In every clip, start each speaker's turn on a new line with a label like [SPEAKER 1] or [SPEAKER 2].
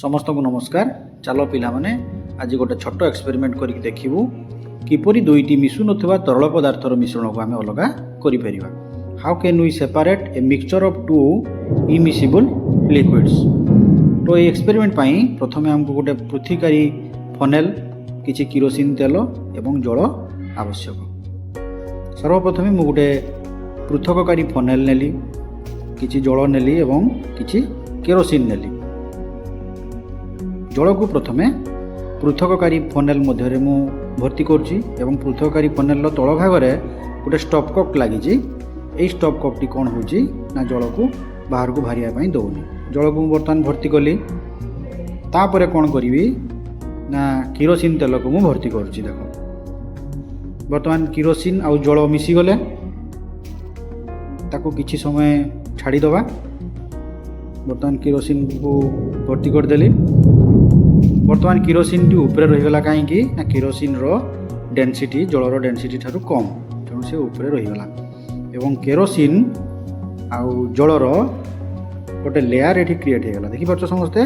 [SPEAKER 1] ସମସ୍ତଙ୍କୁ ନମସ୍କାର। ଚାଲ ପିଲାମାନେ, ଆଜି ଗୋଟେ ଛୋଟ ଏକ୍ସପେରିମେଣ୍ଟ କରିକି ଦେଖିବୁ କିପରି ଦୁଇଟି ମିଶୁନଥିବା ତରଳ ପଦାର୍ଥର ମିଶ୍ରଣକୁ ଆମେ ଅଲଗା କରିପାରିବା। How can we separate a mixture of two immiscible liquids? ତ ଏଇ ଏକ୍ସପେରିମେଣ୍ଟ ପାଇଁ ପ୍ରଥମେ ଆମକୁ ଗୋଟେ ପୃଥକକାରୀ ଫନେଲ୍, କିଛି କିରୋସିନ ତେଲ ଏବଂ ଜଳ ଆବଶ୍ୟକ। ସର୍ବପ୍ରଥମେ ମୁଁ ଗୋଟେ ପୃଥକକାରୀ ଫନେଲ୍ ନେଲି, କିଛି ଜଳ ନେଲି ଏବଂ କିଛି କେରୋସିନ ନେଲି। ଜଳକୁ ପ୍ରଥମେ ପୃଥକକାରୀ ଫନେଲ୍ ମଧ୍ୟରେ ମୁଁ ଭର୍ତ୍ତି କରୁଛି ଏବଂ ପୃଥକକାରୀ ଫନେଲ୍ର ତଳ ଭାଗରେ ଗୋଟେ ଷ୍ଟପ୍ କକ୍ ଲାଗିଛି। ଏଇ ଷ୍ଟପ୍ କକ୍ଟି କ'ଣ ହେଉଛି ନା ଜଳକୁ ବାହାରକୁ ବାହାରିବା ପାଇଁ ଦେଉନି। ଜଳକୁ ମୁଁ ବର୍ତ୍ତମାନ ଭର୍ତ୍ତି କଲି। ତାପରେ କ'ଣ କରିବି ନା କିରୋସିନ ତେଲକୁ ମୁଁ ଭର୍ତ୍ତି କରୁଛି। ଦେଖ, ବର୍ତ୍ତମାନ କିରୋସିନ ଆଉ ଜଳ ମିଶିଗଲେ। ତାକୁ କିଛି ସମୟ ଛାଡ଼ିଦେବା। ବର୍ତ୍ତମାନ କିରୋସିନକୁ ଭର୍ତ୍ତି କରିଦେଲି। ବର୍ତ୍ତମାନ କିରୋସିନଟି ଉପରେ ରହିଗଲା। କାହିଁକି ନା କିରୋସିନର ଡେନ୍ସିଟି ଜଳର ଡେନ୍ସିଟି ଠାରୁ କମ୍, ତେଣୁ ସେ ଉପରେ ରହିଗଲା ଏବଂ କେରୋସିନ ଆଉ ଜଳର ଗୋଟେ ଲେୟାର ଏଠି କ୍ରିଏଟ୍ ହେଇଗଲା। ଦେଖିପାରୁଛ ସମସ୍ତେ?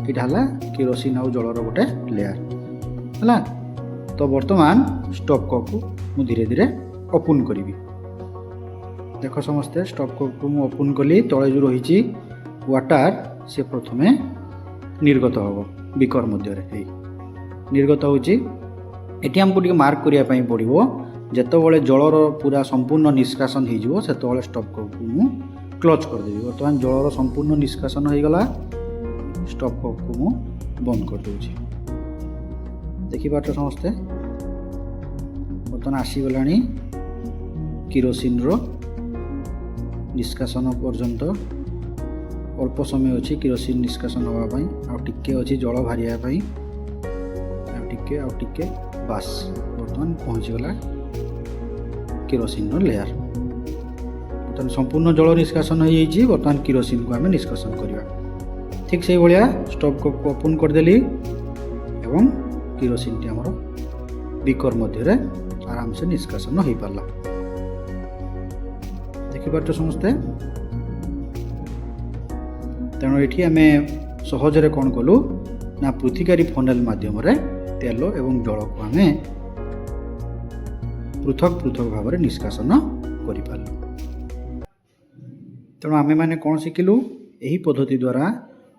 [SPEAKER 1] ଏଇଟା ହେଲା କିରୋସିନ ଆଉ ଜଳର ଗୋଟେ ଲେୟାର ହେଲା। ତ ବର୍ତ୍ତମାନ ଷ୍ଟପ୍ କକ୍କୁ ମୁଁ ଧୀରେ ଧୀରେ ଓପନ୍ କରିବି। ଦେଖ ସମସ୍ତେ, ଷ୍ଟପ୍ କକ୍କୁ ମୁଁ ଓପନ୍ କଲି। ତଳେ ଯେଉଁ ରହିଛି ୱାଟର, ସେ ପ୍ରଥମେ ନିର୍ଗତ ହେବ ବିକର ମଧ୍ୟରେ। ହେଇ ନିର୍ଗତ ହେଉଛି। ଏଠି ଆମକୁ ଟିକେ ମାର୍କ କରିବା ପାଇଁ ପଡ଼ିବ। ଯେତେବେଳେ ଜଳର ପୁରା ସମ୍ପୂର୍ଣ୍ଣ ନିଷ୍କାସନ ହେଇଯିବ, ସେତେବେଳେ ଷ୍ଟପ୍ କକ୍କୁ ମୁଁ କ୍ଲୋଜ୍ କରିଦେବି। ବର୍ତ୍ତମାନ ଜଳର ସମ୍ପୂର୍ଣ୍ଣ ନିଷ୍କାସନ ହେଇଗଲା। ଷ୍ଟପ୍ କକ୍କୁ ମୁଁ ବନ୍ଦ କରିଦେଉଛି। ଦେଖିପାରୁଛ ସମସ୍ତେ? ବର୍ତ୍ତମାନ ଆସିଗଲାଣି କିରୋସିନର ନିଷ୍କାସନ ପର୍ଯ୍ୟନ୍ତ। ଅଳ୍ପ ସମୟ ଅଛି କିରୋସିନ ନିଷ୍କାସନ ହେବା ପାଇଁ। ଆଉ ଟିକେ ଅଛି ଜଳ ବାହାରିବା ପାଇଁ। ଆଉ ଟିକେ, ଆଉ ଟିକେ, ବାସ୍। ବର୍ତ୍ତମାନ ପହଞ୍ଚିଗଲା କିରୋସିନର ଲେୟାର। ବର୍ତ୍ତମାନ ସମ୍ପୂର୍ଣ୍ଣ ଜଳ ନିଷ୍କାସନ ହେଇଯାଇଛି। ବର୍ତ୍ତମାନ କିରୋସିନକୁ ଆମେ ନିଷ୍କାସନ କରିବା। ଠିକ୍ ସେଇଭଳିଆ ଷ୍ଟପ୍ କପ୍କୁ ଓପନ୍ କରିଦେଲି ଏବଂ କିରୋସିନଟି ଆମର ବିକର ମଧ୍ୟରେ ଆରାମସେ ନିଷ୍କାସନ ହେଇପାରିଲା। ଦେଖିପାରୁଛ ସମସ୍ତେ? ତେଣୁ ଏଠି ଆମେ ସହଜରେ କ'ଣ କଲୁ ନା ପୃଥକକାରୀ ଫନେଲ୍ ମାଧ୍ୟମରେ ତେଲ ଏବଂ ଜଳକୁ ଆମେ ପୃଥକ ପୃଥକ ଭାବରେ ନିଷ୍କାସନ କରିପାରିଲୁ। ତେଣୁ ଆମେମାନେ କ'ଣ ଶିଖିଲୁ? ଏହି ପଦ୍ଧତି ଦ୍ୱାରା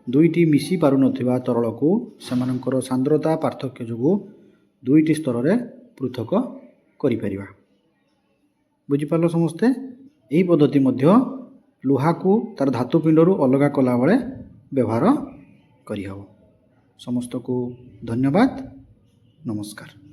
[SPEAKER 1] ଦୁଇଟି ମିଶି ପାରୁନଥିବା ତରଳକୁ ସେମାନଙ୍କର ସାନ୍ଦ୍ରତା ପାର୍ଥକ୍ୟ ଯୋଗୁଁ ଦୁଇଟି ସ୍ତରରେ ପୃଥକ କରିପାରିବା। ବୁଝିପାରିଲ ସମସ୍ତେ? ଏହି ପଦ୍ଧତି ମଧ୍ୟ ଲୁହାକୁ ତାର ଧାତୁ ପିଣ୍ଡରୁ ଅଲଗା କଲାବେଳେ ବ୍ୟବହାର କରିହେବ। ସମସ୍ତଙ୍କୁ ଧନ୍ୟବାଦ। ନମସ୍କାର।